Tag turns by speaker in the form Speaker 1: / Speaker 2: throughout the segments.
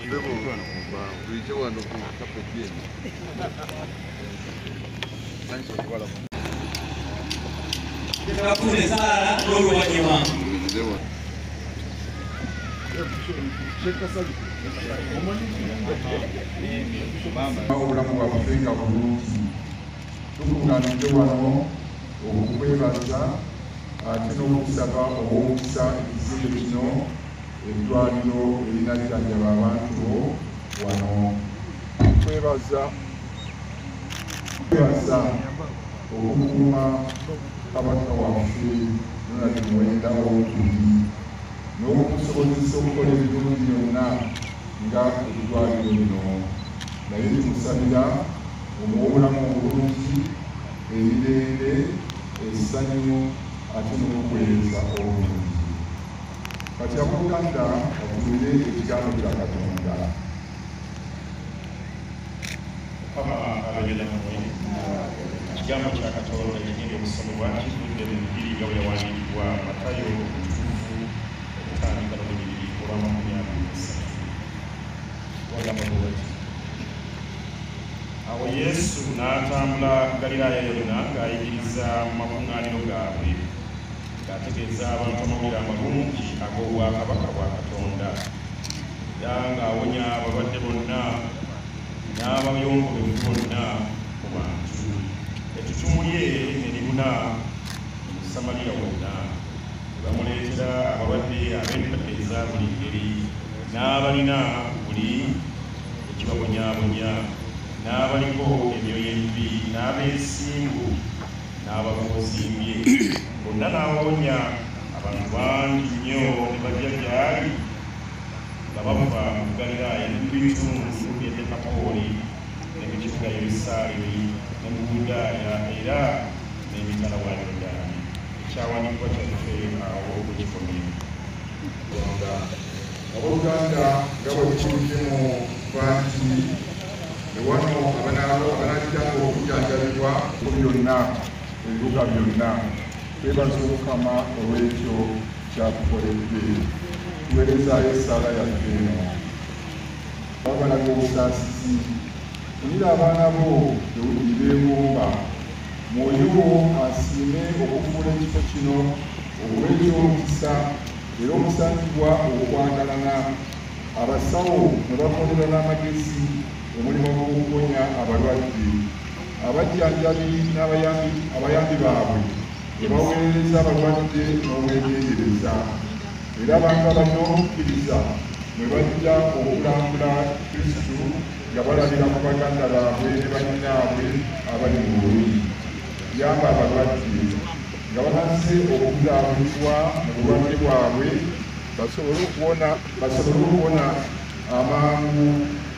Speaker 1: Obulamu bwaffe nga bulungi tukuŋŋaanidde wano okukwebaza ate n'okusaba obw'omukisa ekizimbe kino eddwaliro erinajjanjaba abantu bo wano. Kwebaza okukuuma kabaka waffe Ronald Muwenda Owokubiri n'okumusobozesa okukola ebirungi byonna nga eddwaliro lino. Naye tumusabira omuwa obulamu obulungi, emirembe, essanyu ate n'okuweereza obulungi. Kati abooluganda batuwulire ekigambo kya Katonda.
Speaker 2: Mukama abeere nammwe. Ekigambo kya Katonda kigenda okusomebwa kivudde mu Njiri nga bwe yawandiikibwa Matayo omutukuvu okutandika n'olunyiriri olw'amakumi abiri mu ssatu. Wagamba bw'ati: Awo Yesu n'atambula Ggaliraaya yonna ng'ayigiriza mu makuŋŋaaniro gaabwe, ng'ategeeza abantu amawulire amalungi ag'obwakabaka bwa Katonda, era ng'awonya abalwadde bonna n'abayongobevu bonna mu bantu. Ettutumu lye ne libuna mu Samaliya wonna, ne bamuleetera abalwadde ab'endwadde eza buli ngeri, n'abalina buli ekibabonyaabonya, n'abaliko emyoyo emibi, n'abeesimbu, n'abakoozimbye, bonna n'abawonya. Abantu bangi nnyo ne bajja gy'ali nga bava mu Ggaliraaya ne mu bitundu by'e Dekapooli ne mu kibuga Yerusaalemi ne mu Buyudaaya era n'emitala wa Yoludaani. Ekyawandiikibwa kyaffe awo bwe kikomye.
Speaker 1: Katonda. Abooluganda, nga bwe tuwulidde mu banti ne wano abanajjanga okujjanjabibwa ku byonna ebibuga byonna, twebaza Omukama olw'ekyo kyatukoledde. Tuweerezaayo essaala yaffe eno. Babalaga obusaasizi, funira abaana bo gye beegomba. Mwoyo wo asiime okufuula ekifo kino okuba eky'omukisa era omusangibwa okwagalana, abasawo ne bakolera n'amagezi omulimu gw'okuwonya abalwadde, abajjanjabi n'abayambi baabwe ne baweereza abalwadde n'obwegendereza, era abantu abalina okukkiriza mwe bajja okulambula Kristu nga balabira ku baganda baabwe ne bannyinaabwe abali mu bulumi. Yamba abalwadde nga bamaze okubudaabudibwa mu bulwadde bwabwe basobole okuwona amangu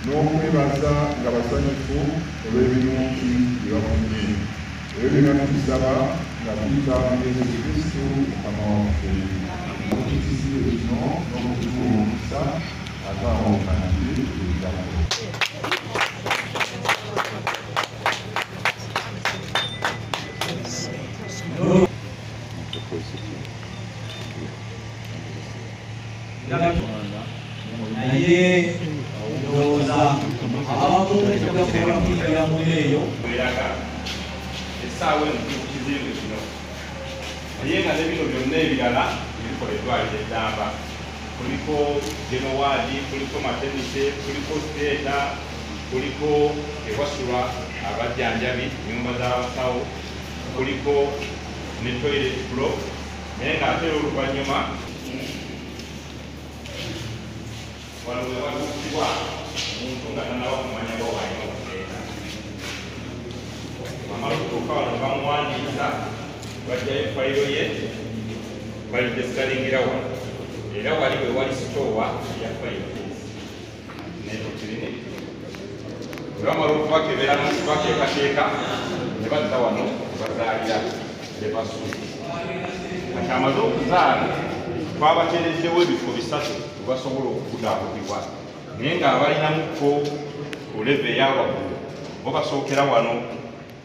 Speaker 1: n'okwebaza nga basanyufu olw'ebirungi bye bafunye. Ebyo byonna tubisaba nga tuyita mu Yesu Kristu Mukama waffe. Ekizimbe kino n'okutuwa omukisa ate awo kandire ebigambo.
Speaker 3: Naye ndowooza abamu tujja kuyigira mu eyo.
Speaker 2: Eraga essaawa eno tuli ku kizimbe kino, naye nga ne bino byonna ebirala ebikola eddwaliro eddamba, kuliko general ward, kuliko maternity, kuliko theatre, kuliko ewasulwa abajjanjabi, ennyumba z'abasawo, kuliko ne toilet block. Naye ng'ate oluvannyuma wano we watuukibwa omuntu nga tannaba kumanya ba w'alina okugenda. Amala okutuuka wano bamuwandiisa, bajjayo fayiro ye, baligestalingira wano, era wali we wali store ya fayiro neto clinic. Bwe bamala okubakebera n'okubateekateeka ne bazza wano bazaalira lebasu. Kati amaze okuzaala, twabateereddewo ebifo bisatu webasobola okubudaabudibwa, naye ng'abalinamukko ku level eya waggulu bo basookera wano,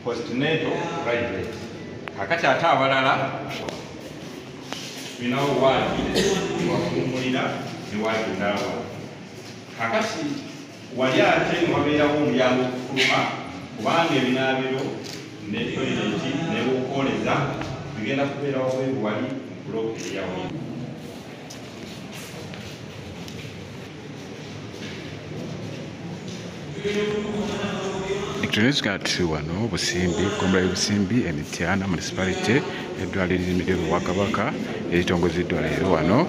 Speaker 2: postnatal private. Kakati ate abalala tulinawo waadi wakuwummulira ne waadi endala wano.
Speaker 4: Kakati wali ate ne wabeerawo omulyango okufuluma kubanga ebinaabiro ne toyileti ne bukooleza bigenda kubeera wabweru wali mu bulooka eyawe.
Speaker 5: Tunezigati wano Busimbi, Gombolola Busimbi, Emityana Municipality, eddwaliro ly'emiddiro Bwakabaka eritongozeddwa leero wano.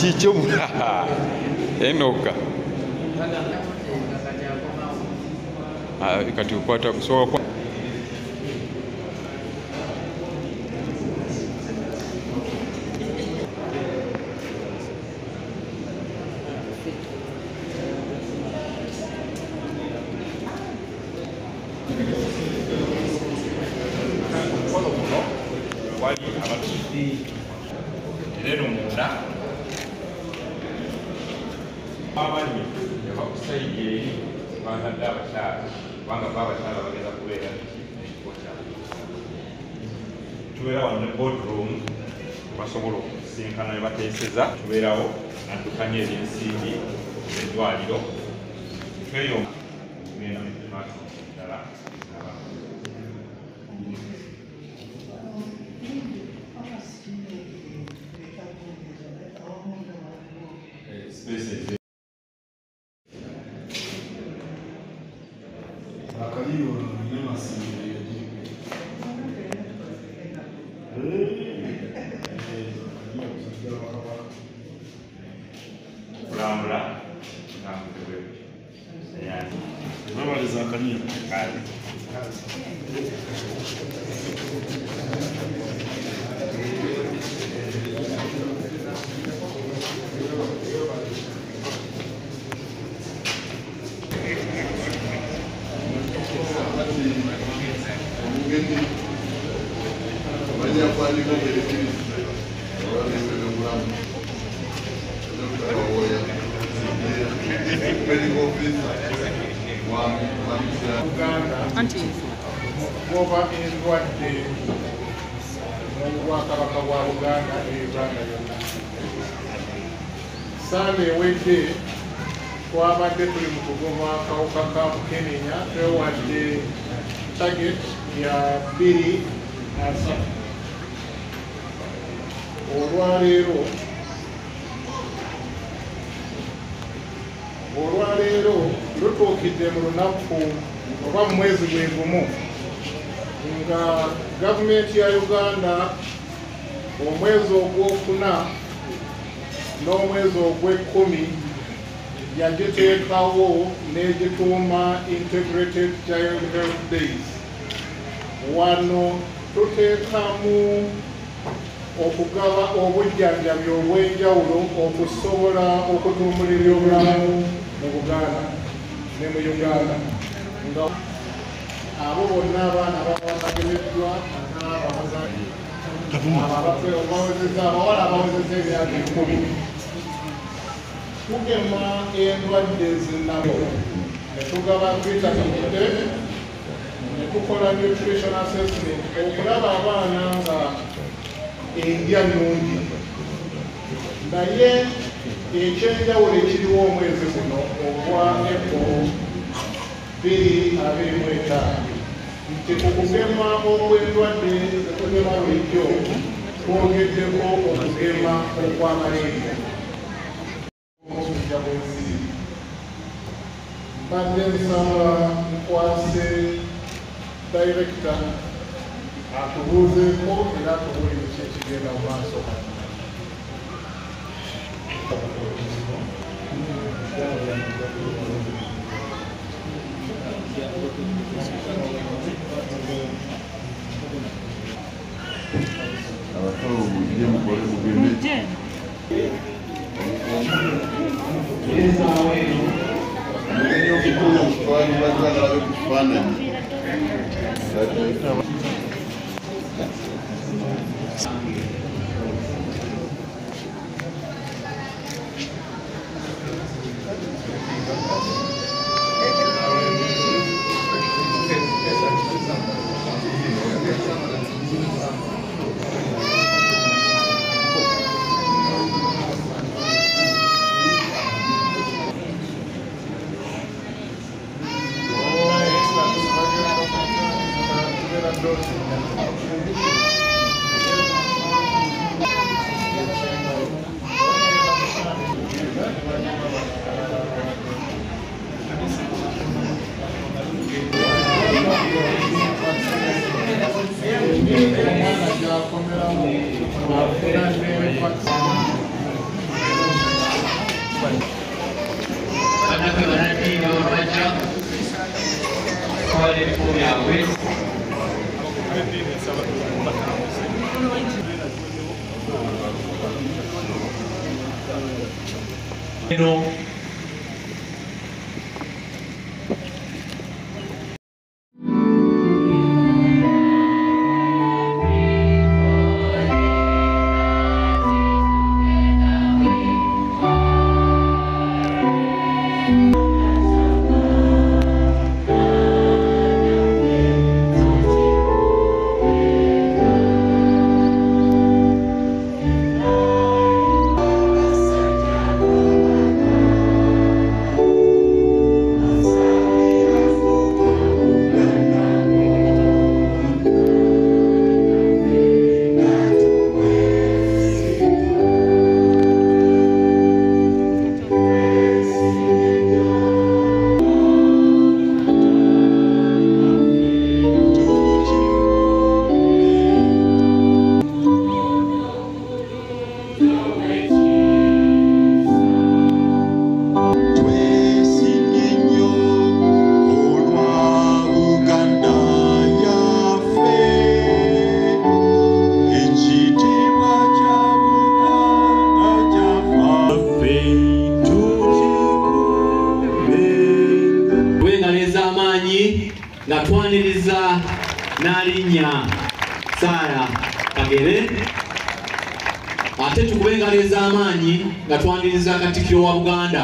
Speaker 4: Kikyo enoka kati okwata kusooka omukono guno wali abatuzi era munda abalimi abakusayidi eri batadde abakyala kubanga bo abakyala bagenda kubeera ekifo kyabwe. Tubeera wano ne boardroom basobola okusinkana ne bateeseza. Tubeerawo addukanya ebyensimbi eddwaliro tweyo tugenda mu maaso ddala. Spaces kulambula
Speaker 1: Uganda goba endwadde mu Bwakabaka bwa Buganda ne Uganda yonna. Sande ewedde twabadde tuli mu kugoba akawuka ka Mukenenya, twewadde target ya 2 3. Olwaleero lutuukidde mu lunaku oba mu mwezi gwe gumu nga gavumenti ya Uganda omwezi ogwokuna n'omwezi ogw'ekkumi yagiteekawo n'egituuma Integrated Child Health Days. Wano tuteekamu okugaba obujjanjabi obw'enjawulo okusobola okutumbula ebyobulamu mu Buganda ne mu Uganda. Nga abo bonna abaana ababa bagemeddwa abawala abawezezza emyaka 10 tugema endwadde zinabo ne tugaba vitamin A ne tukola nutrition assessment okulaba abaana nga endya nnungi. Naye ekyenjawulo ekiriwo omwezi guno ogwa April 2025 nti okugema okw'endwadde zekugema bulijjo twongeddeko okugema okwa malaria. Omusujja gw'ensiri mbadde nsaba nkwase director atubuuzeeko era atubuulire ki ekigenda mu maaso.
Speaker 3: No. Twaniriza n'alinnya Sarah Kagere, ate tukube engalo ez'amaanyi nga twaniriza Katikkiro wa Buganda.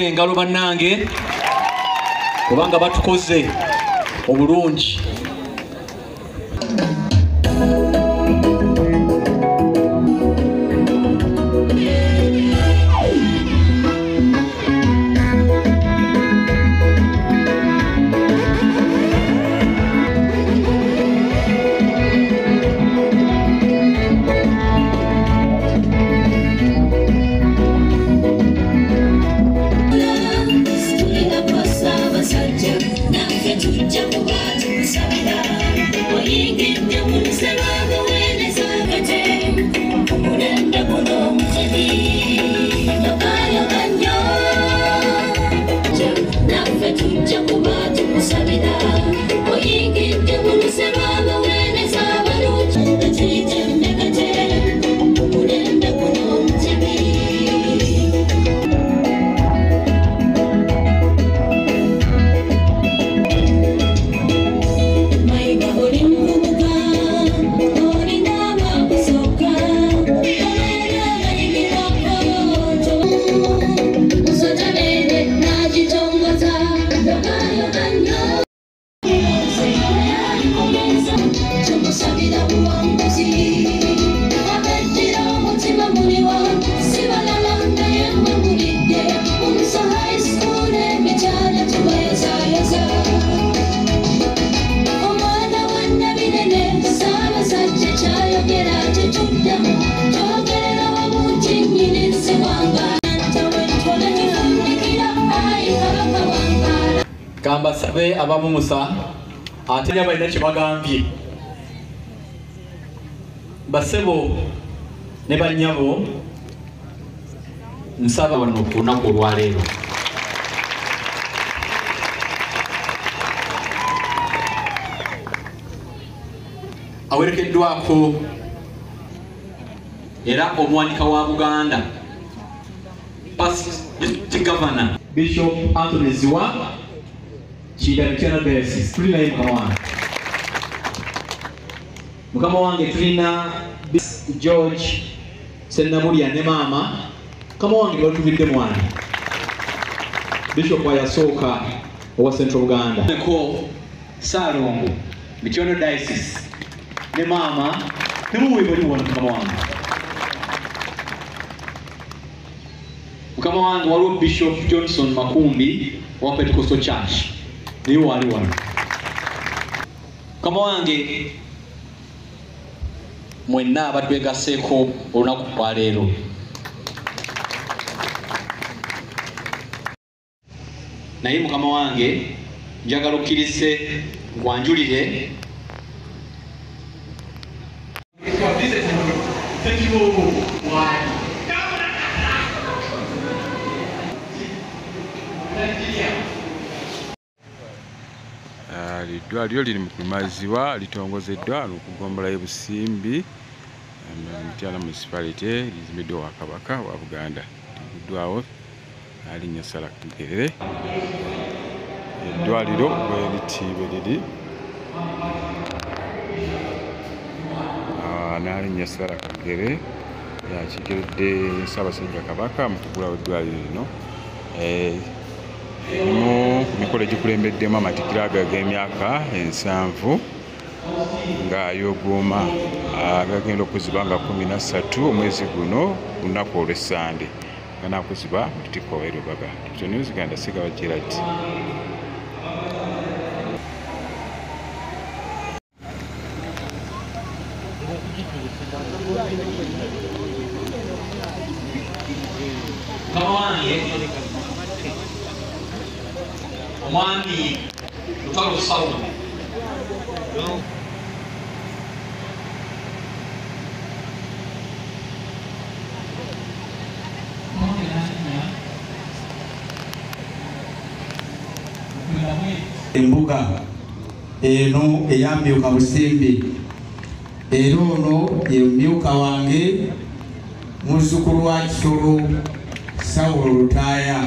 Speaker 3: Tubakubire engalo bannange kubanga batukoze obulungi. Kambasabe abamumusa ate balina kye bagambye. Basebo ne bannyabo, nsaba wano ku lunaku olwaleero. Awerekeddwako era omuwanika wa Buganda, Past District Governor Bishop Anthony Ziwa Kiida Diocese. Tulina ye mukama wange. Mukama wange tulina George Sennamulya ne maama. Mukama wange batuvudde mwana Bishop wayasooka owa Central Buganda. Ko Ssalongo Mityana Diocese ne maama ne muwe bali wano mukama wange. Mukama wange waliwo Bishop Johnson Makumbi wa Pentecostal Church naye wali wano. Mukama wange mwenna abatwegaseeko olunaku lwa leero. Naye mukama wange njagala okkirize nkwanjulire
Speaker 5: Eddwaliro liri mu kulumazibwa, litongozeddwa n'okugombola Busimbi Mityana Municipality, lizimbiddwa Obwakabaka wa Buganda. Liguddwawo Nnaalinnya Sarah Kagerere. Eddwaliro bwe liti bwe liri. Nnaalinnya Sarah Kagerere yakiikiridde Ssaabasajja Kabaka mu kuggulawo eddwaliro lino. Ebimu ku mikolo egikulembeddemu amatikkira ago ag'emyaka 70 ng'ayogooma agagenda okuzibwa nga 13 omwezi guno ku lunaku olw'Essande, ganaakuzibwa mu Lutikko e Lubaga. Tutyo News Uganda, Ssegawa Gerald.
Speaker 3: Mukama wange omwami Lutalo Saulo
Speaker 6: Embuga eno eyamyuka Busimbi, era ono ye myuka wange muzzukulu wa Kisolo Saulo Lutaaya.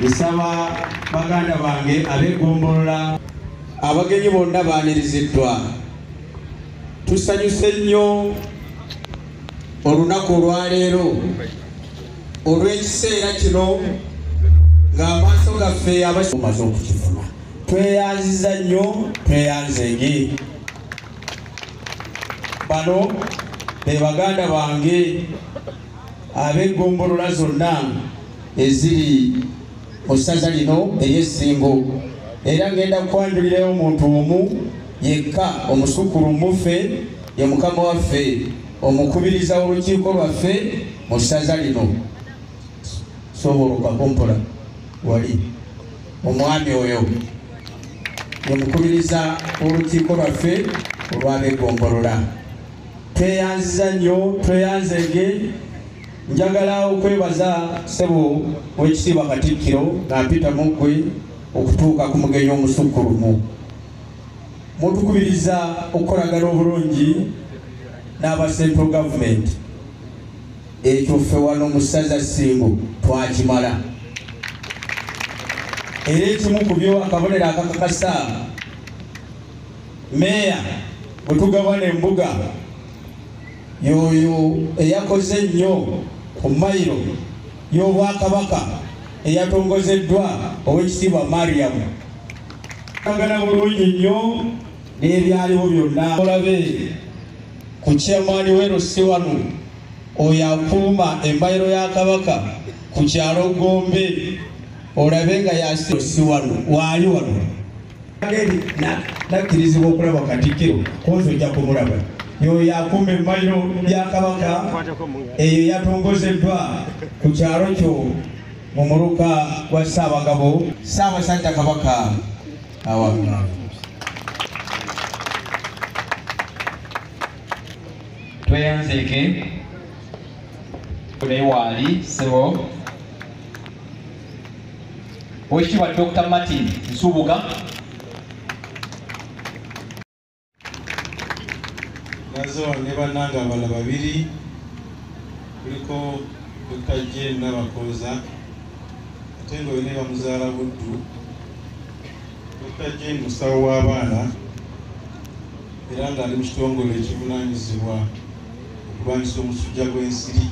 Speaker 6: Nsaba baganda bange ab'eggombolola, abagenyi bonna baaniriziddwa. Tusanyuse nnyo olunaku olwaleero Olw'ekiseera kino ng'amaaso gaffe abamaze okukifuna, tweyanziza nnyo, tweyanzenge. Bano be baganda bange ab'eggombolola zonna eziri mu ssaza lino ery'Essingo, era ngenda kwanjulirayo omuntu omu yekka omusukkulumu ffe, ye mukama waffe omukubiriza w'olukiiko lwaffe mu ssaza lino, Sobolokako mpola wali omwami oyo ye mukubiriza w'olukiiko lwaffe olw'ab'eggombolola. Tweyanziza nnyo, tweyanzege. Njagala okwebaza ssebo w'ekitiibwa Katikkiro nga mpita mu ggwe okutuuka ku mugenyi omusukkulumu. Mutukubiriza okukolagana obulungi n'aba Central Government. Ekyo ffe wano mu ssaza Ssingo twakimala, era ekimu ku byo akabonero akakakasa meeya bwe tugabana embuga yoyo eyakoze ennyo ku mayiro y'Obwakabaka eyatongozeddwa Oweekitiibwa Mariam. Agana bulungi nnyo n'ebyaliwo byonna. Olabe ku chairman w'erosi wano oyo akuuma embayiro ya Kabaka ku kyalo Gombe, olabe nga yasi wano waali wano nakkirizibwa okulaba Katikkiro, konzi ojja kumulaba. Yoyo akuuma embayiro ya Kabaka eyo yatongozeddwa ku kyalo kyo mu muluka gwa Ssaabagabo, Ssaabasajja Kabaka awangaale.
Speaker 3: Tweyanzeeke naye waali ssebo Oweekitiibwa Dr. Martin Nsubuga.
Speaker 7: Nazo ne bannange abalala babiri, kuliko Dr. Jane Nabakooza ate nga oyo ne bamuzaala Buddu. Dr. Jane musawo w'abaana era ng'ali mu kitongole ekivunaanyizibwa okulwanyisa omusujja gw'ensiri.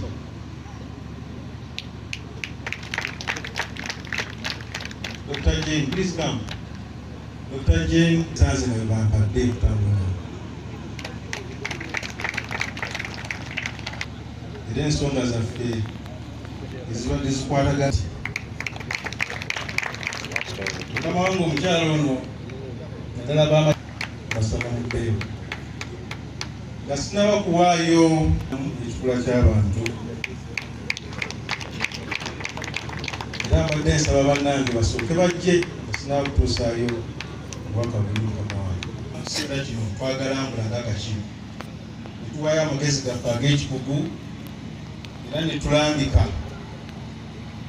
Speaker 7: Dr. Jane, please come. Dr. Jane nsanze nawe bampadde okutambula, era ensonga zaffe ezibadde zikwatagana. Mukama wange omukyala ono naddala basaba muddeyo nga sinaba kuwaayo ekikula ky'abantu, era mbadde nsaba bannange basooke bajje nga sinaba kutuusaayo obubaka buli. Mukama wange, mu kiseera kino twagala mbulanga akakiiko ne tuwaayo amagezi gaffe ag'ekikugu era ne tulambika.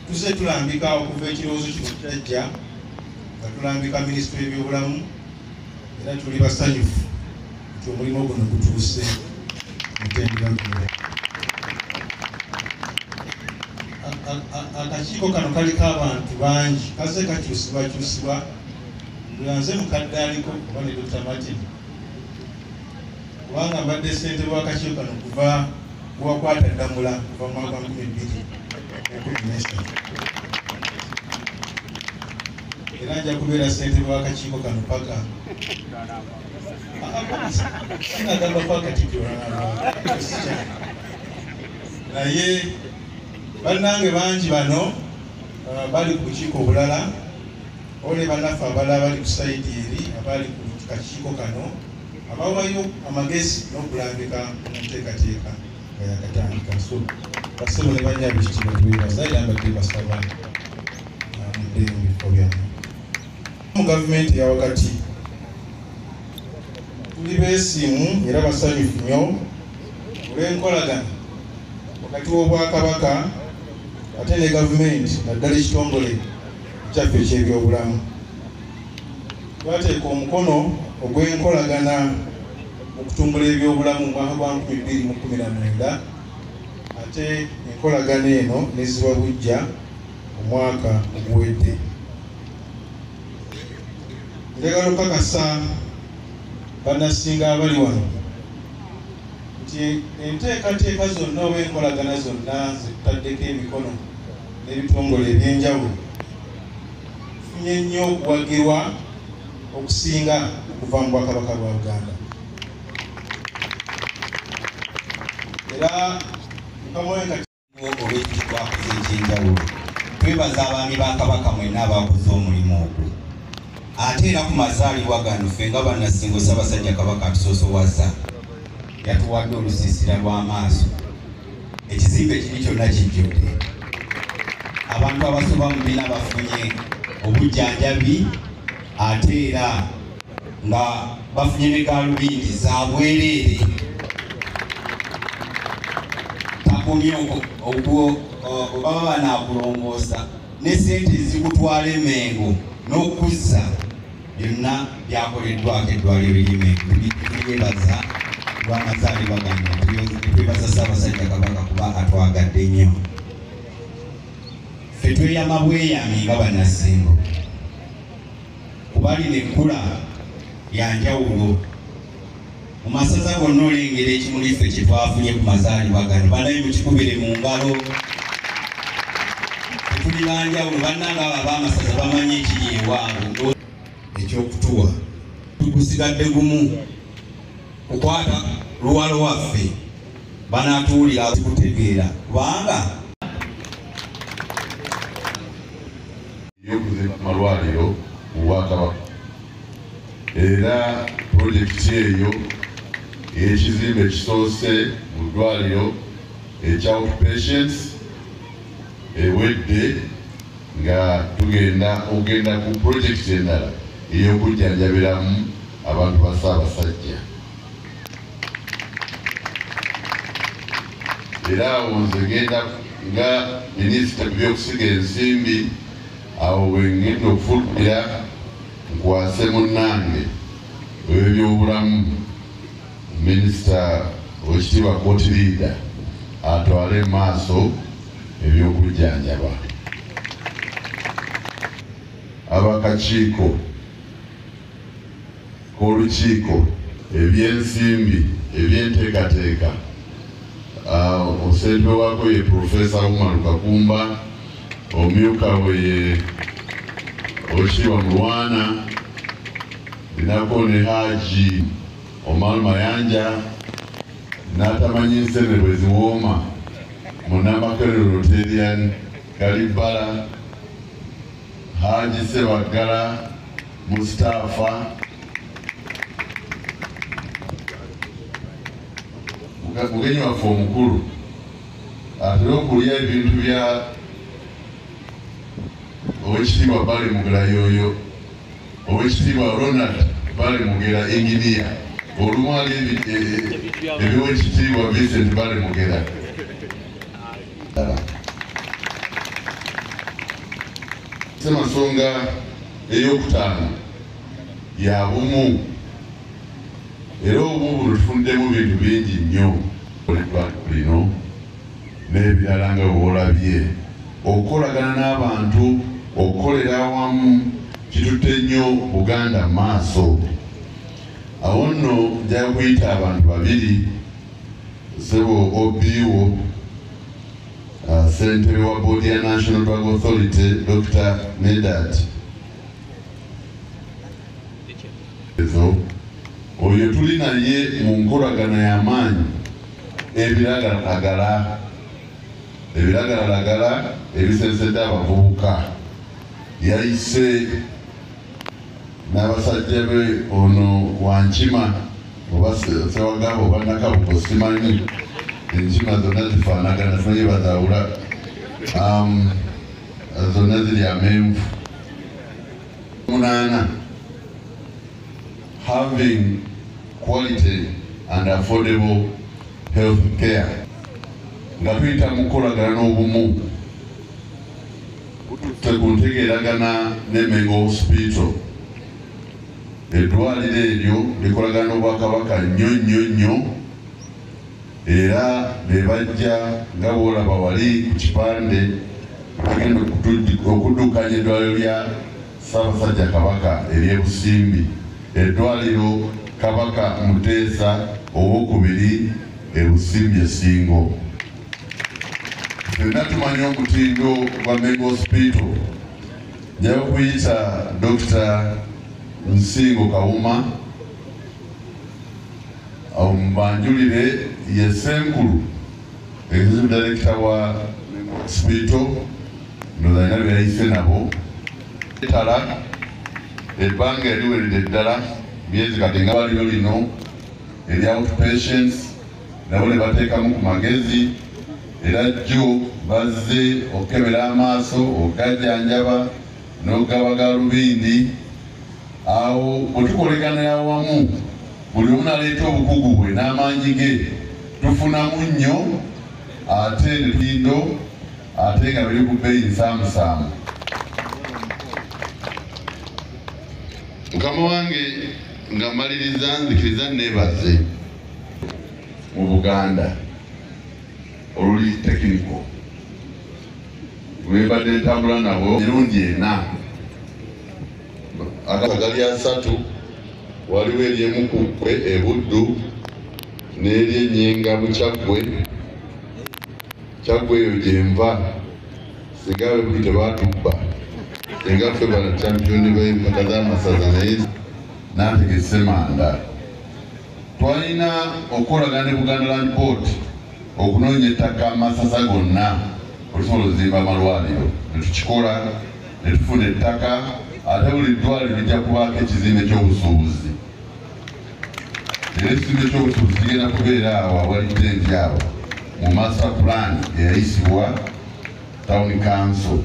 Speaker 7: Tuzze tulambika okuva ekirowoozo kino kyajja, nga tulambika minisitule y'ebyobulamu, era tuli basanyufu nti omulimu guno gutuuse mutendera guno. Akakiiko kano kaliko abantu bangi, kazze kakyusibwakyusibwa. Nze mukadde aliko oba ne Dr. Martin, kubanga mbadde ssentebe w'akakiiko kano kuva guwakwata ddamula kuva mu mwaka 2013, era nja kubeera ssentebe w'akakiiko kano paka sinagamba paka Katikkiro. Naye bannange bangi bano bali ku bukiiko obulala, ole bannaffe abalala bali ku sayidi eri abali ku kakiiko kano abawayo amagezi n'okulambika mu nteekateeka nga yakatandika. So bassebo ne bannyabo, ekitiibwa tubeebaza era mbadde basaba muddeyo mu bifo byammwe. Mu gavumenti eya wakati tuli beesiimu era basanyufu nnyo olw'enkolagana wakati w'Obwakabaka ate ne gavumenti, naddala ekitongole kyaffe eky'ebyobulamu. Twateeka omukono ogw'enkolagana mu kutumbula ebyobulamu mu mwaka gwa 2019, ate enkolagana eno nezzibwa buggya omwaka oguwedde. Njagala okukakasa bannasinga abali wano nti enteekateeka zonna oba enkolagana zonna ze tutaddeko emikono n'ebitongole ebyenjawulo tufunye nnyo okuwagirwa okusinga okuva mu Bwakabaka bwa Buganda. Era
Speaker 8: olw'ekitwakoze ekyenjawulo twebaza abaami ba Kabaka mwenna abakoze omulimu ogwo. Ate era ku mazaalibwa gano ffe nga Bannasingo Ssaabasajja Kabaka atusoosowaza, yatuwadde olusiisira lw'amaaso. Ekizimbe kiri kyonna kijjudde abantu abasoba mu bina bafunye obujjanjabi, ate era nga bafunye ne gaalubindi za bwereere. Takomye ogwo baba banaakulongoosa ne ssente ezikutwala Emmengo n'okuzza byonna byakoleddwako eddwaliro ly'Emmengo. Tulyebaza lw'amazaalibwa gano, twebaza Ssaabasajja Kabaka kuba atwagadde nnyo. Ffe tweyama bweyami nga Bannasingo kuba lino ekkula lya njawulo. Mu masaza gonna olengera ekimuli ffe kye twafunye ku mazaalibwa gano. Bannaye mukikubire mu ngalo, tetuli banjawulo. Bannange abo ab'amasaza bamanyi ekiri ewaabwe. Ekyokutuwa tugusigadde gumu kukwata luwalo waffe, banaatuwulira kutegeera kubanga
Speaker 1: ey'okuzimba amalwaliro mu Bwakabaka. Era pulojekiti eyo ey'ekizimbe ekisoose mu ddwaliro ekya outpatients ewedde, nga tugenda okugenda ku pulojekiti endala ey'okujjanjabiramu abantu ba Ssaabasajja. Era awo nze ngenda nga minisita ku by'okusiga ensimbi, awo we ngenda okufulumira nkwase munnange ow'ebyobulamu minisita owekitiibwa Court Leader atwale mu maaso eby'okujjanjaba. Abakakiiko k'olukiiko ebyensimbi ebyenteekateeka, omusentebe waako ye Profesa Umar Kakumba, omumyuka we ye Owekitiibwa Mulwana, ninako ne Haji Omar Mayanja n'atamanyi ensene bwe ziwooma munnamakerero Rotarian Kalibbala, Haji Ssebaggala Mustafa, mugenyi waffe omukulu atera okulya ebintu bya Owekitiibwa Balimugera yoyo, Owekitiibwa Ronald Balimugera engineer, olumu ali eby'Owekitiibwa Vincent Balimugera. Ssemasonga ey'okutaano ya bumu, era obumu buno tufuddemu bintu bingi nnyo lino n'ebirala nga bw'olabye. Okukolagana n'abantu, okukolera awamu kitutte nnyo Buganda mu maaso. Awo nno nja kuyita abantu babiri, ssebo Obiwo, ssentebe wa boodi ya National Drug Authority Dr. Nedat ezo, oyo tuli naye mu nkolagana y'amaanyi ebiragalalagala ebisensedde abavubuka. Yayise n'abasajja be ono Wankima oba Ssewagamba oba Nakabugo, simanyi, enkima zonna zifaanagana, simanyi bazaawula, zonna ziri amenvu. 8, having quality and affordable health care nga tuyita mu kukolagana n'obumu ku ntegeeragana ne Mengo Hospital. Eddwaliro eryo likolagana n'Obwakabaka nnyo nnyo nnyo, era be bajja nga bw'olaba wali ku kipande bagenda okuddukanya eddwaliro lya Ssaabasajja Kabaka ery'e Busimbi, eddwaliro Kabaka Muteesa owokubiri e Busimbi e Ssingo. Ffenna tumanyi omutindo gwa Mengo Hospital. Nja kuyita Dr. Nsingo Kawuma omubanjulire, ye Ssenkulu, Executive Director wa Hospital. Ndowooza alina bye yayise nabo etala ebbanga eriweredde ddala myezi kati nga baliyo lino erya outpatients, nabo ne bateekamu ku magezi, era jjo bazze okukebera amaaso, okugajjanjaba n'okugaba galubindi. Awo bwe tukoleganira awamu, buli omu naleeta obukugu bwe n'amaanyi ge, tufunamu nnyo ate ne tuyindo ate nga biri ku bbeeyi nsaamusaamu. Mukama wange, nga mmaliriza, nzikiriza neebaze mu Buganda oluli technical bwembadde ntambula nabo emirundi ena, gali 3. Waliwo ery'Emukukwe e Buddu n'ery'Ennyenga mu Kyaggwe. Kyaggwe eyo gyenva, singa ab'e Buddu tebaatubba, singa ffe bana champiyoni b'empaka z'amasaza. Naye Nantege Ssemanda, twalina okukolagana ne Buganda Land Board okunoonya ettaka amasaza gonna olusobola ozimba amalwaliro, ne tukikola ne tufuna ettaka. Ate buli ddwaliro lijja kubaako ekizimbe ky'obusuubuzi, era ekizimbe ky'obusuubuzi kigenda kubeera awo awali tenti awo mu master plan eyayisibwa town council.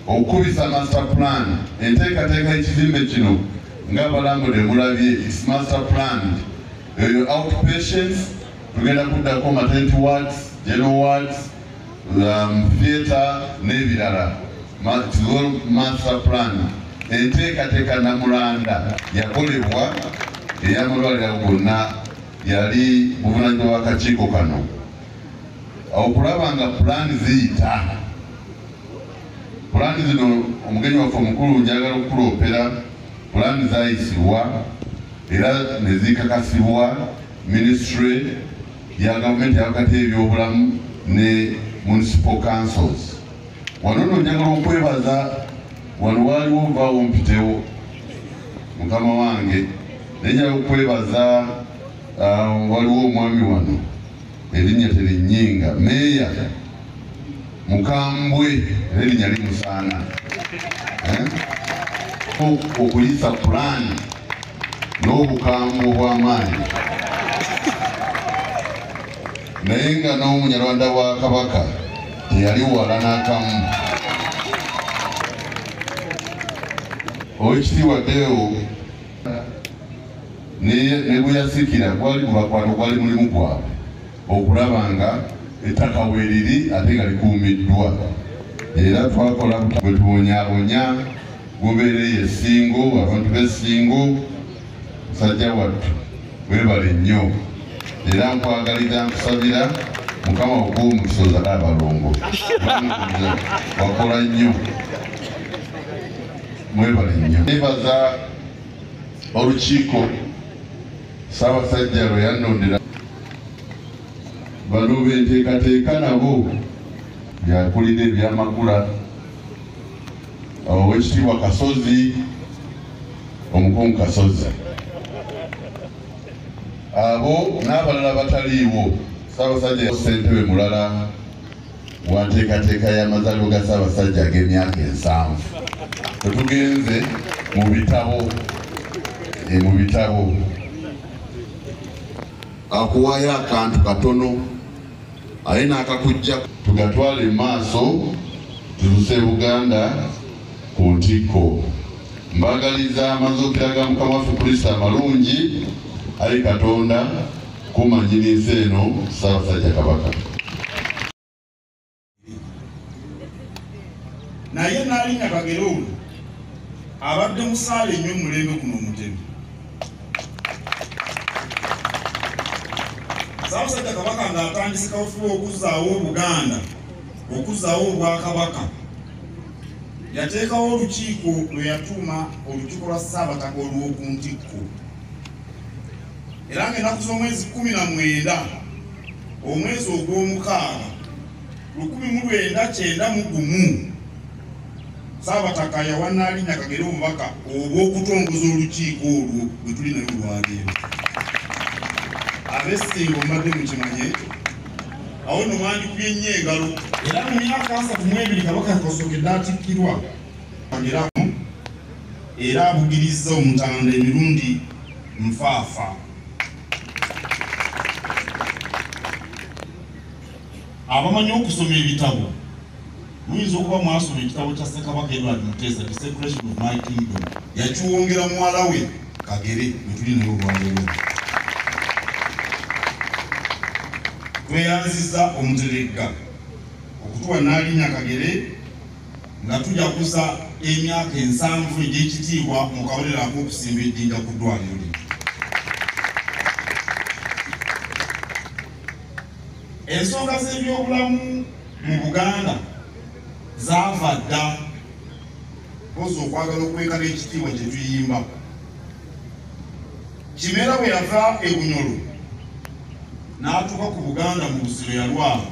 Speaker 1: Okukubisa master plan, enteekateeka y'ekizimbe kino ng'abalambudde mulabye, its master plan. Eyo outpatients, tugenda kuddako maternity wards, general wards, theatre n'ebirala. Master plan, enteekateeka namulanda yakolebwa ey'amalwaliro gonna, yali buvunaanyizibwa bw'akakiiko kano okulaba nga pulaani ziyita. Pulaani zino, omugenyi waffe omukulu, njagala okukuloopera, pulaani zaayisibwa era ne zikakasibwa minisitule ya gavumenti yakati y'ebyobulamu ne municipal councils. Wano nno njagala okwebaza, wano waaliwo nvaawo mpitewo mukama wange, naye njagala okwebaza, waliwo omwami wano erinnya terinyinga, meeya mukambwe, era erinnya limusaana okuyisa pulaani n'obukambwe obw'amaanyi, naye nga n'omunyarwanda wa Kabaka teyali wala n'akamu. Owekitiibwa Deo ne bwe yasikira gwali gubakwata, gwali mulimu gwabwe okulaba nga ettaka weeriri ate nga likuumiddwa. Era twakola bwe tubonyaabonya gubeereyo Essingo, abantu b'Essingo. Musajja wattu weebale nnyo, era nkwagaliza, nkusabira Mukama okuwa omukisa ozale abalongo. Wakola nnyo, mwebale nnyo. Nebaza olukiiko Ssaabasajja lwe yannondera, bano benteekateeka nabo yakulira ebyamakula, Owekitiibwa Kasozi, omukungu Kasozi, abo n'abalala bataliiwo. Ssaabasajja ssentebe mulala wa nteekateeka y'amazaalibwa ga Ssaabasajja ag'emyaka 70. Tetugenze mu bitabo, mu bitabo akuwaayo akantu katono aye n'akakujja. Tugatwale maaso, tutuse Buganda ku ntikko. Mbagaliza amazuukira ga Mukama waffe Kristo amalungi. Ayi Katonda, kuuma nnyini nsi eno, Ssaabasajja Kabaka.
Speaker 2: Naye Naalinnya Kagere ono abadde musaale nnyo mulembe guno omutemi. Ssaabasajja Kabaka ng'atandise kaweefube okuzzaawo Obuganda, okuzzaawo Obwakabaka, yateekawo olukiiko lwe yatuuma olukiiko lwa Ssaabataka olw'oku ntikko. Era ng'ennaku z'omwezi 19 omwezi ogw'omukaaga
Speaker 9: 1991 Saabataka yawa Nnaalinnya Kagere obubaka obw'okutongoza olukiiko olwo bwe tuli nayo olwaleero. Ab'Essingo mbadde mukimanye ekyo, awo nno mwandikubye nnyo engalo. Era mu myaka 32 Kabaka kasookedde atikkirwa Kageramu, era abugirizza Omutanda emirundi nfaafa. Abamanyi okusoma ebitabo muyinza okuba mwasoma ekitabo kya Ssekabaka Edward Mutesa, The Celebration of My Kingdom, yakiwongera muwala we Kagere bwe tuli naye olwaleero. Tweyanzizza Omuteregga okutuwa Nnaalinnya Kagere nga tujaguza emyaka 70 egy'ekitiibwa mu kabonero ak'okusimba ejjinja ku ddwaliro lino. Ensonga z'ebyobulamu mu Buganda zaava dda, mpozi okwagala okwekala ekitiibwa kye tuyimba. Kimera bwe yava e Bunyolo n'atuuka ku Buganda mu Busiro yalwala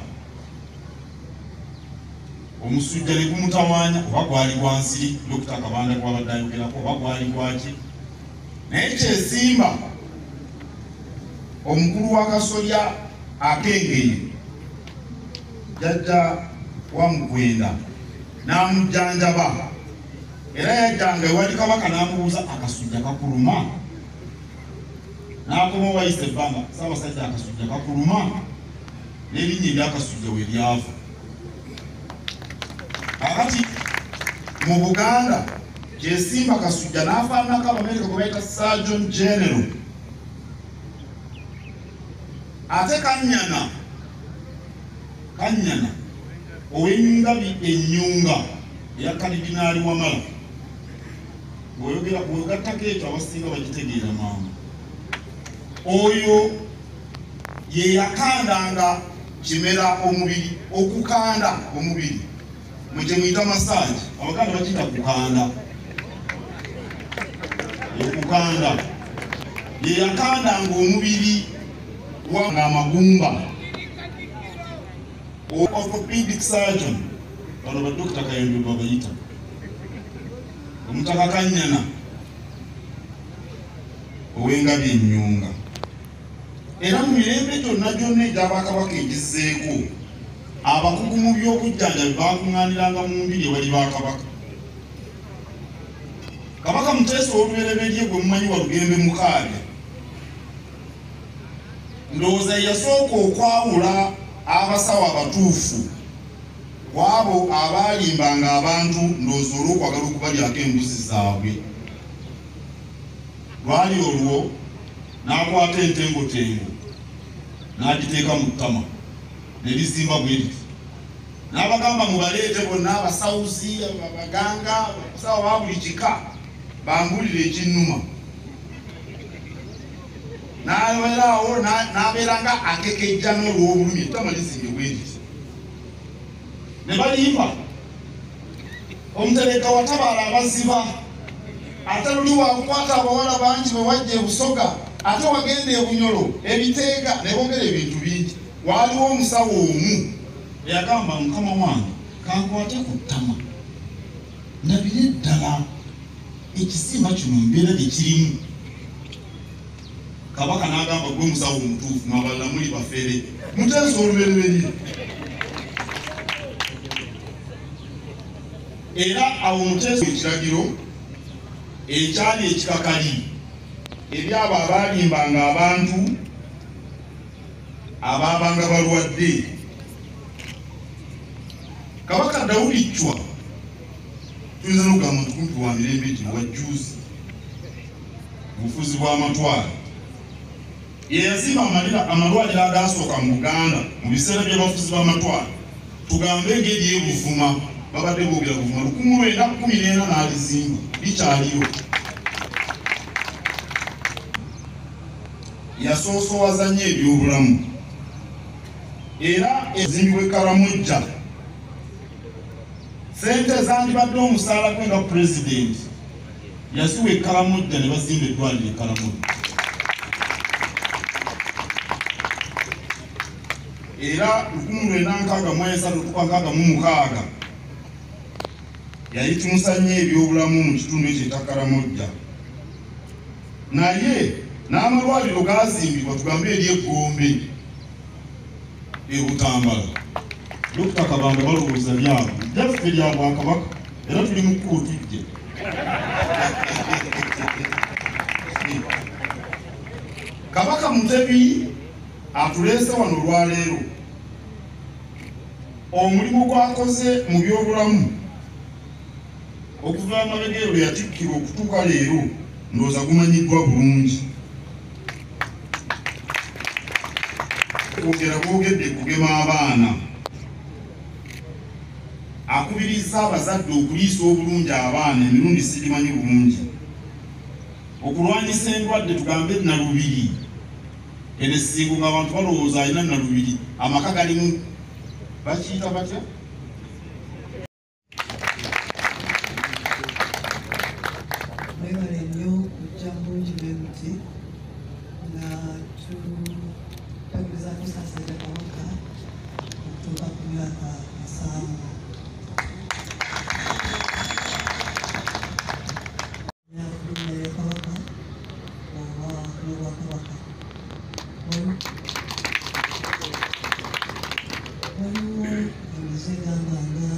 Speaker 9: omusujja ne gumutawaanya, oba gwali gwa nsiri Dokita Kabanda gwabadde ayogerako, oba gwali gwaki, naye kyesimba omukulu w'akasolya ak'Engeye jjajja wa Mukwenda n'amujjanjaba, era yajjanga ewali Kabaka n'amubuuza akasujja kakuluma, n'akoma wayise ebbanga Ssaabasajja akasujja kakuluma, n'erinnya ery'akasujja we lyava. Kakati mu Buganda kyesimba Kasujja n'afaananako Abamerika gwe bayita Surgeon General. Ate Kannyana ow'engabi ennyunga eya Kalidinaali Wamala, bw'ogattako ekyo abasinga bagitegeera mangu. Oyo ye yakandanga Kimera omubiri, okukanda omubiri mwe kye muyita massage, Abaganda bakiyita kukanda. Okukanda ye yakandanga omubiri wanga amagumba. Orthopedic surgeon bano ba Dokita Kayembe babayita Omutaka Kannyana ow'engabi ennyunga. Era mu mirembe gyonna gyonna egy'Abakabaka egizzeeko, abakugu mu by'obujjanjabi baakuŋŋaaniranga mu mbiri ewali bakabaka. Kabaka Muteesa ow'olubereberye gwe mumanyi Walugembe Mukaabya, ndowooza yasooka okwawula abasawo abatuufu kwabo abaalimbanga abantu, ndowooza olw'okwagala okubalyako embuzi zaabwe. Lwali olwo n'akwata entengotengo n'agiteeka mu ttama ne lizimba bwe riti, n'abagamba mubaleete bonna abasawuzi, abaganga, abasawo ba buli kika bambulire ekinnuma. N'abeeraawo n'abeera nga akekejja n'olw'obulumi, ettama lizimbye bwe riti. Ne balimba Omuteregga watabaala abaziba, ate luli wakukwata abawala bangi bwe wajja e Busoga, ate wagenda e Bunyolo, ebiteega, ne boogera ebintu bingi. Waaliwo omusawo omu eyagamba, mukama wange kankwate ku ttama ndabire ddala ekisimba kino mbeera gye kirimu. Kabaka n'agamba gwe musawo omutuufu, mwabalala muli bafere. Muteesa olubereberye. Era awo Muteesa ekiragiro ekyali ekikakali eri abo abaalimbanga abantu abaabanga balwadde. Kabaka Daudi Chwa tuyinza n'okugamba nti kumpi wa mirembe gino wa jjuuzi bufuzi bw'amatwale, ye yazimba amalwaliro agaasooka mu Buganda mu biseera by'abafuzi b'amatwale. Tugambe ng'eri e Buvuma, babadde boogera Buvuma 1914 n'alizimba, likyaliyo. Yasoosowaza nnyo ebyobulamu, era ezimbibwa e Karamojja. Ssente zandibadde omusaala gwe nga pulezidenti yaziwa e Karamojja ne bazimba eddwaliro e Karamojja. Era 1963 yayitimusa nnyo ebyobulamu mu kitundu ekyo Ettakaramojja. Naye n'amalwaliro gaazimbibwa tugambe eri Eggombe e Butambala. Dokita Kabanda balowooza byabwe, byaffe bya Bwakabaka era tuli mu kkubo tujje. Kabaka Mutebi atuleese wano olwaleero. Omulimu gwakoze mu byobulamu okuva amabega lwe yatikkirwa okutuuka leero ndowooza gumanyiddwa bulungi. Kwogera kwogedde kugema abaana, akubiriza abazadde okuliisa obulungi abaana emirundi sigimanyi bulungi, okulwanyisa endwadde tugambe Nalubiri. Eno Essingo ng'abantu balowooza alina Nalubiri, amaka galimu bakiyita batya?
Speaker 10: Mwebale nnyo kujja bulungi bwe muti nga tutaguzaako Ssaabasajja Kabaka okutuuka ku myaka 70. Linnya Kabaka oba n'Obwakabaka. Waliwo emize egamba nga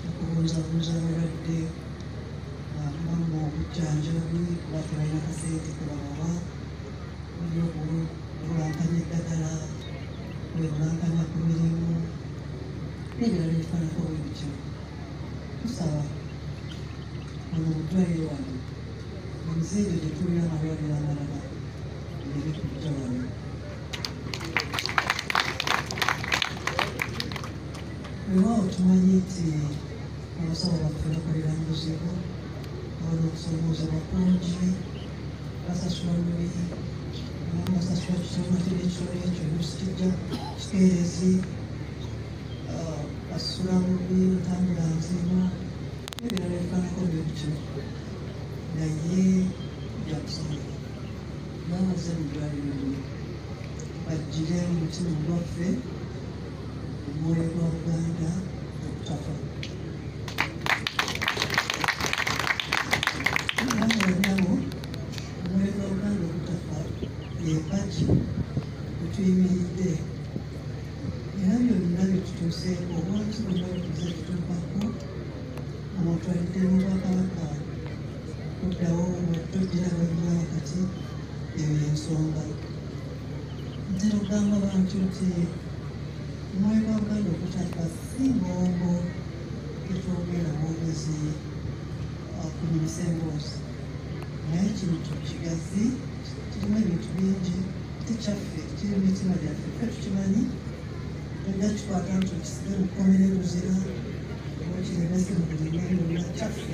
Speaker 10: okubunzabuuza abalwadde, bamu obujjanjabi kuba tebalina kasente kebabawa, waliwo okubulankanya eddagala, kwebulankanya ku mirimu n'ebirala ebifaananako bwe bityo. Tusaba wano mu ddwaliro wano emize egyo gye tulina amalwaliro amalala gireme kujja wano. Weewaawo tumanyi nti abasawo baffe bakolera mu buzibu, waliwo okusoomoozebwa kungi, basasula bubi, abamu basasula kitono ate n'ekitono ekyo oluusi kijja kikeerezi, basula bubi, ntambula nzibu n'ebirala ebifaananako bwe bityo. Naye byakusobola baamaze mu ddwaliro lino bajjire mu mutima gwaffe omwoyo gwa Buganda okutafa. Kubanga nabo omwoyo gwa Buganda okutafa y'empagi wetuyimiridde, era byonna bye tutuuseeko obwansi bwonna bwe tuze tutuukako omutwalidde n'Obwakabaka okuddawo okutojjera bwebula wakati, eyo y'ensonga. Ntera okugamba abantu nti omwoyo gwa Buganda okutafa si ngongo etwogera bwogezi kunyumisa emboozi, naye kintu kigazi, kirimu ebintu bingi, tekyaffe, kiri mu mitima gyaffe, ffe tukimanyi. Tojja kikwata nti okisibe mu kkomera e Luzira oba okiremese mu buli ngeri yonna, kyaffe.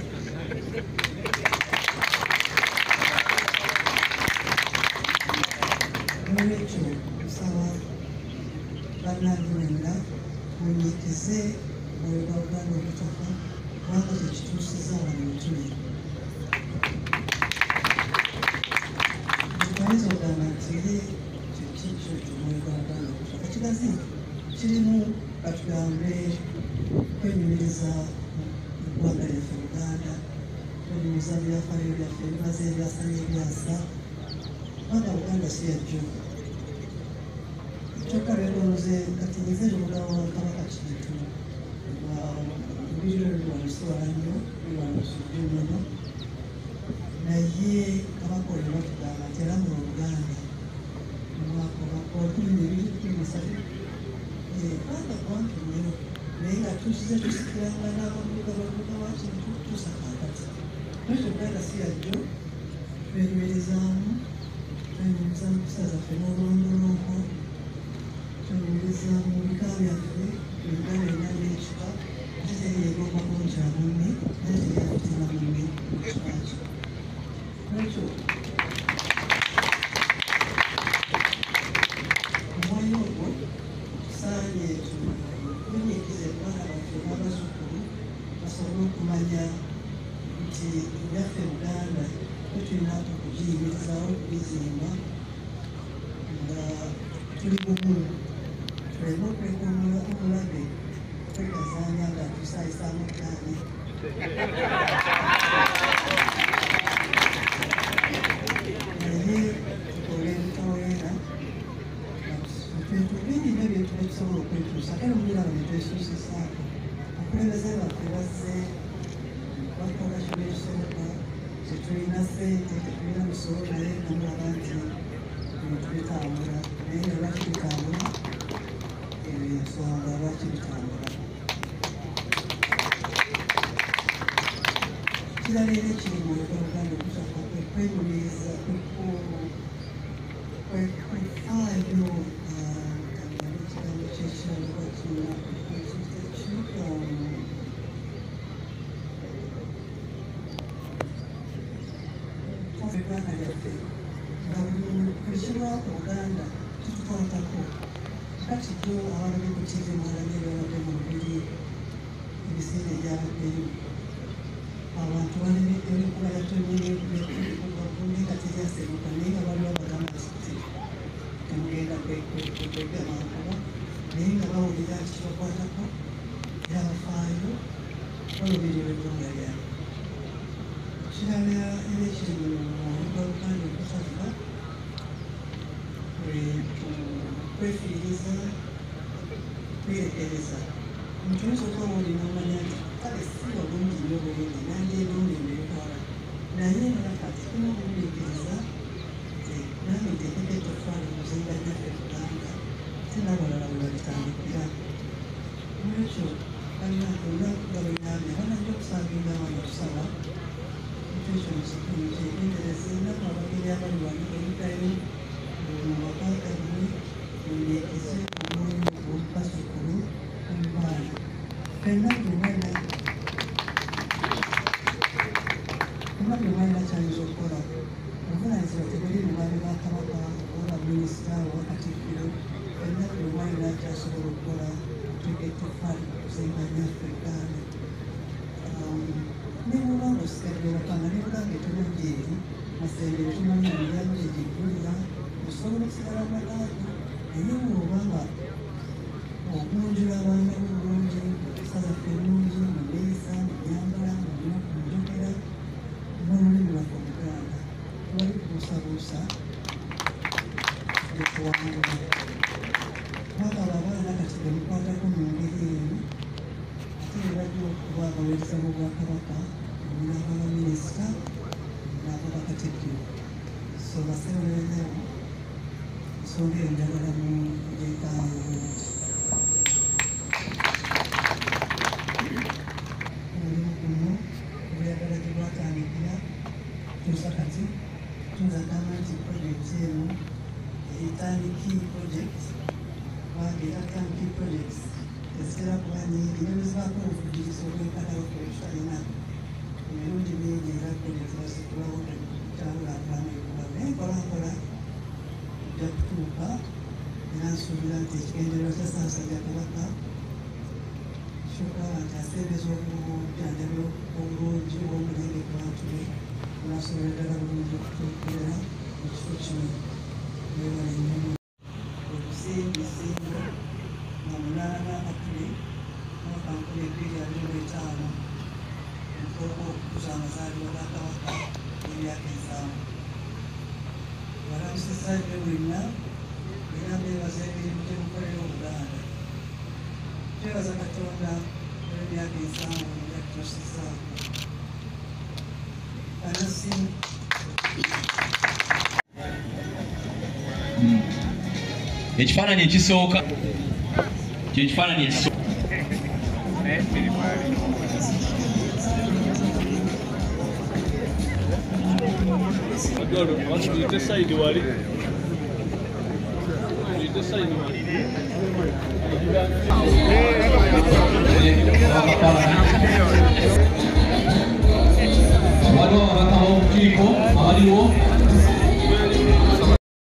Speaker 10: Noolwekyo nsaba bannange mwenna munyiikize omwoyo gwa Buganda okutafa, kubanga kyekituusiza wano we tuli. Oyinza okugamba nti ye kiki kyo ky'omwoyo gwa Buganda okutafa kigazi kirimu katugambe kwenyumiriza mu ggwanga lyaffe Buganda, kwenyumiriza mu byafaayo byaffe ebimaze ebyasa n'ebyasa, kubanga Buganda si yajjo. Kyokka lwegoloze kati nze omugabo wa Kabaka Kintu olubiri lwe wano si wala nnyo, luli wano Busujju-Nnyonyo, naye Kabaka oyo batugamba nti yalambula Obuganda mu mwaka gwa 2023, kubanga gwampi nnyo, naye nga tuzize tusikiranga n'abamyuka bamyuka wa Kintu tutuusa kaakati. Noolwekyo Buganda si yajjo, twenyumirizaamu, twenyumiriza mu mpisa zaffe n'olulondolongo, twenyumiriza mu bika byaffe, Uganda erina n'ekika, ate teri yeegomba bulungi kya munne, ate teri afitina munne mu kika kye. Noolwekyo omwoyo ogwo tusaanye tugunyiikize abaana baffe n'abazzukulu basobole okumanya nti ebyaffe Buganda ffe tulina okugiyimirizaawo, okugizimba nga tuli bumu. Tuleme okuleka omulabe twegazaanya nga tusaayisaamu ttaani. Naye tukole ebitaweera bingi nnyo bye tusobola okwetuusa ate nomuliraba ne twesuusisaako. Abakulembeze baffe bazze bakola kyonna ekisoboka, tetulina ssente, tetulina misolo, naye namulaba nti ebintu bitambula. Naye nga lwaki bitambula? Eyo ensonga lwaki bitambula. Ekirala era ekiri mu mwoyo gwa Buganda ogutafa kwe kwenyumiriza, kwe kufaayo, kangamba ekigambo ky'ekirala oba kino ekiyita ki, eggwanga lyaffe nga buli kiba ku Buganda kitukwatako. Kati jjo abalabye ku TV mwalabye ebyabadde mu Lubiri ebiseera ebyabaddeyo, abantu balemedde enkuba yatonye naye nga teryaseruka, naye nga waliwo abagamba nti temugenda kwegama nkuba, naye nga bawulira nti kibakwatako era bafaayo balumirirwa eggwanga lyabwe. Ekirala era ekiri mu mwoyo gwa Buganda ogutafa kwefiiriza, kwerekereza. Omuntu oyinza okuba w'oli n'omanya nti kale si walungi nnyo bwendi nandyegombye mbirikola, naye kati tulina okugumiikiriza nti nange nteekeko ettoffaali okuzimba nnyaffe Buganda, ate n'abalala bwe babitandikira. Noolwekyo bannange olunaku nga bwe ŋŋambye abanajja okusaavinga wano tusaba ekyo mukyegendereze nammwe abageni abali wano bwe muddayo mu maka gammwe munyiikize omwoyo ogwo mu bazzukulu ne mu baana. Ffenna buli omu alina ky'ayinza okukola. Obuvunaanyizibwa tebuli mu baami ba Kabaka oba baminisita oba Katikkiro. Ffenna buli omu alina ky'asobola okukola okuteeka ettoffaali mu kuzimba nnyaffe Buganda. Ne bw'oba ng'osigadde waka nga ne Buganda etonadda eri Masengere, tumanyi emiryango gye giggulira, osobola okusigala mu maka go, naye bw'oba nga ogunjula abaana bo bulungi, mu mpisa zaffe ennungi, mu nneeyisa, mu nnyambala, mu njogera n'olulimi lwaffe Oluganda, tewali kubuusabuusa tujja kuwangula. Kubanga abo abaana kati be mukwatako mu ngeri eno, ate be bajja okuba abaweereza b'Obwakabaka, munaaba baminisita, munaaba bakatikkiro. So bassebo ne bannyabo, ensonga eyo njagala mugyekkaanye bulungi. Omulimu guno obuyagala gye gwatandikira kutuusa kati, tuyinza kugamba nti pulojekiti eno eri turnkey project, kubanga era turnkey projects tezitera kuba nnyingi, ne bwe zibaako obuvujjirizi obwenkana bwe tutalina emirundi mingi, era pulojekiti bazigulawo tekyabulakulana ekula, naye mpola mpola ojja kutuuka. Era nsuubira nti ekigendererwa kya Ssaabasajja Kabaka ekyokulaba nti asembeza obujjanjabi obulungi obw'omulembe ku bantu be bunaasobolera ddala bulungi okutuukirira mu kifo kino. Mwebale nnyo. Obusimbi Ssingo nga 8 April mwaka 2025, omukolo gw'okukuza amazaalibwa ga Kabaka n'emyaka 70. Mbalamusizza nnyo mwenna era mbeebaza emirimu gye mukolera Obuganda. Twebaza Katonda olw'emyaka 70 gy'atutuusizzaako. Bannassingo
Speaker 3: Ekifaananyi ekisooka kyekifaananyi ekisooka.